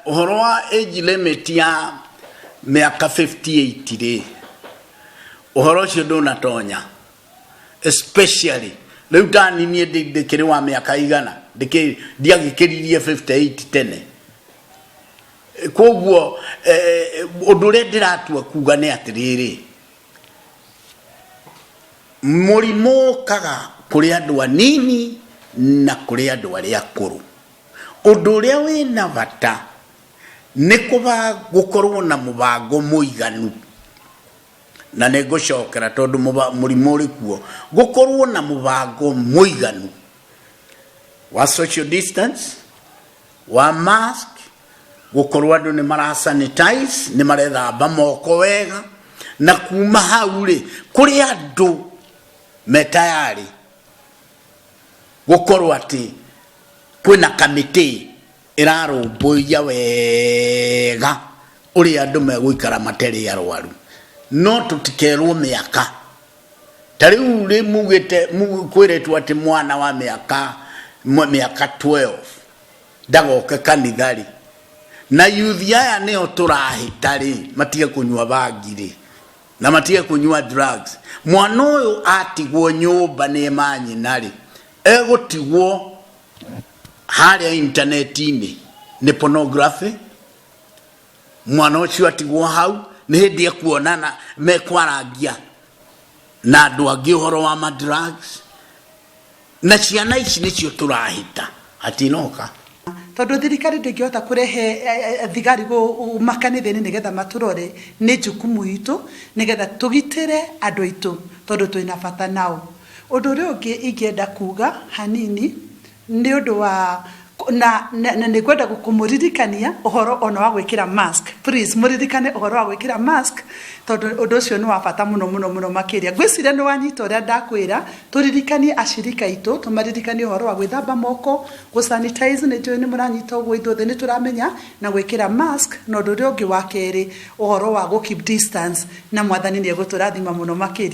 Ũhoro wa age limit ya mĩaka 58 rĩ, ũhoro ũcio ndũnatonya, especially rĩu tani niĩ ndĩkĩrĩ wa mĩaka igana, ndiagĩkĩririe 58 tene. Koguo ũndũ ũrĩa ndĩratua kuga nĩ atĩrĩrĩ, mũrimũ ũkaga kũrĩ andũ anini na kũrĩ andũ arĩa akũrũ. Ũndũ ũrĩa wĩna bata nĩ gũkorwo na mũbango mũiganu, na nĩ ngũcokera tondũ mũrimũ ũrĩ kuo, gũkorwo na mũbango mũiganu wa social distance, wa mask, gũkorwo andũ nĩ mara sanitize, nĩ marethamba moko wega, na kuma hau rĩ, kũrĩ andũ me tayarĩ gũkorwo atĩ kwĩna kamĩtĩ ĩrarũmbũiya wega ũrĩa andũ megũikara matarĩ arwaru. No tũtikerwo mĩaka ta rĩu rĩ mugĩte kwĩrĩtwo atĩ mwana wa mĩaka 12 ndagoke kanitha rĩ, na yuthi aya nĩo tũrahĩta rĩ, matige kũnyua bangi rĩ, na matige kũnyua drugs. Mwana ũyũ atigwo nyũmba nĩ manyina rĩ, egũtigwo harĩa intaneti-inĩ nĩ pornography. Mwana ũcio atigwo hau nĩ hĩndĩ ekuonana mekwarangia na andũ angĩ ũhoro wa ma drugs, na ciana ici nĩcio tũrahĩta atinoka. Tondũ thirikari ndĩngĩhota kũrehe thigari makanitha-inĩ nĩgetha matũrore, nĩ jukumu itũ nĩgetha tũgitĩre andũ aitũ tondũ twĩna bata nao. Ũndũ ũrĩa ũngĩ ingĩenda kuga hanini nĩ ũndũ wa na nĩ ngwenda kũmũririkania ũhoro ona wa gwĩkĩra mask. Please mũririkane ũhoro wa gwĩkĩra mask tondũ ũndũ ũcio nĩ wa bata mũno mũno mũno makĩria. Ngwĩciria nĩ wanyita ũrĩa ndakwĩra, tũririkanie acirika aitũ, tũmaririkanie ũhoro wa gwĩthamba moko, gũ sanitize, nĩ njũĩ nĩ mũranyita ũguo, ithuothe nĩ tũramenya, na gwĩkĩra mask, na ũndũ ũrĩa ũngĩ wa kerĩ, ũhoro wa gũ keep distance, na Mwathani nĩ egũtũrathima mũno makĩria.